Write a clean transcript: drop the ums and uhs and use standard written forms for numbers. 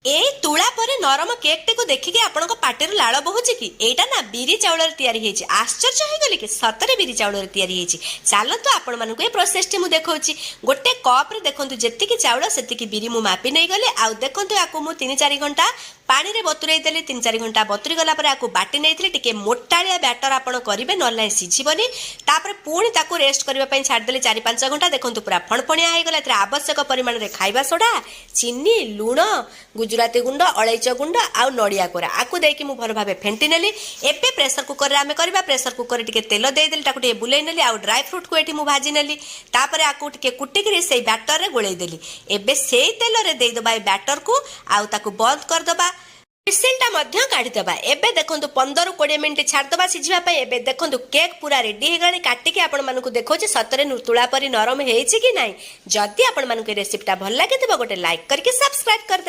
ଏଇ ତୁଳା ପରି ନରମ କେକ୍ଟିକୁ ଦେଖିକି ଆପଣଙ୍କ ପାଟିରୁ ଲାଳ ବହୁଛି କି? ଏଇଟା ନା ବିରି ଚାଉଳରେ ତିଆରି ହେଇଛି। ଆଶ୍ଚର୍ଯ୍ୟ ହେଇଗଲି କି? ସତରେ ବିରି ଚାଉଳରେ ତିଆରି ହେଇଛି। ଚାଲନ୍ତୁ, ଆପଣମାନଙ୍କୁ ଏ ପ୍ରୋସେସଟି ମୁଁ ଦେଖାଉଛି। ଗୋଟେ କପ୍ରେ ଦେଖନ୍ତୁ, ଯେତିକି ଚାଉଳ ସେତିକି ବିରି ମୁଁ ମାପି ନେଇଗଲି। ଆଉ ଦେଖନ୍ତୁ, ଆକୁ ମୁଁ 3-4 ଘଣ୍ଟା ପାଣିରେ ବତୁରେଇ ଦେଲି। 3-4 ଘଣ୍ଟା ବତୁରି ଗଲା ପରେ ଆକୁ ବାଟି ନେଇଥିଲି। ଟିକେ ମୋଟାଳିଆ ବ୍ୟାଟର ଆପଣ କରିବେ, ନହେଲେ ନାହିଁ ସିଝିବନି। ତାପରେ ପୁଣି ତାକୁ ରେଷ୍ଟ କରିବା ପାଇଁ ଛାଡ଼ିଦେଲି 4-5 ଘଣ୍ଟା। ଦେଖନ୍ତୁ, ପୁରା ଫଣଫଣିଆ ହେଇଗଲା। ଏଥିରେ ଆବଶ୍ୟକ ପରିମାଣରେ ଖାଇବା ସୋଡ଼ା, ଚିନି, ଲୁଣ, ଗୁଜୁରାତି ଗୁଣ୍ଡ, ଅଳେଇଚ ଗୁଣ୍ଡ ଆଉ ନଡ଼ିଆ କୋରା, ଆକୁ ଦେଇକି ମୁଁ ଭଲ ଭାବେ ଫେଣ୍ଟି ନେଲି। ଏବେ ପ୍ରେସର କୁକରରେ ଆମେ କରିବା। ପ୍ରେସର କୁକରରେ ଟିକେ ତେଲ ଦେଇଦେଲି, ତାକୁ ଟିକେ ବୁଲେଇ ନେଲି ଆଉ ଡ୍ରାଇ ଫ୍ରୁଟକୁ ଏଠି ମୁଁ ଭାଜି ନେଲି। ତାପରେ ଆକୁ ଟିକେ କୁଟିକିରି ସେଇ ବ୍ୟାଟରରେ ଗୋଳେଇ ଦେଲି। ଏବେ ସେଇ ତେଲରେ ଦେଇଦେବା ଏ ବ୍ୟାଟରକୁ ଆଉ ତାକୁ ବନ୍ଦ କରିଦେବା, ହୁଇସିଲଟା ମଧ୍ୟ କାଢିଦେବା। ଏବେ ଦେଖନ୍ତୁ, 15ରୁ 20 ମିନିଟ୍ ଛାଡ଼ିଦେବା ସିଝିବା ପାଇଁ। ଏବେ ଦେଖନ୍ତୁ, କେକ୍ ପୁରା ରେଡି ହେଇଗଲାଣି। କାଟିକି ଆପଣମାନଙ୍କୁ ଦେଖାଉଛି, ସତରେ ତୁଳା ପରି ନରମ ହେଇଛି କି ନାହିଁ। ଯଦି ଆପଣମାନଙ୍କୁ ଏ ରେସିପିଟା ଭଲ ଲାଗିଥିବ, ଗୋଟେ ଲାଇକ୍ କରିକି ସବସ୍କ୍ରାଇବ୍ କରିଦେବେ।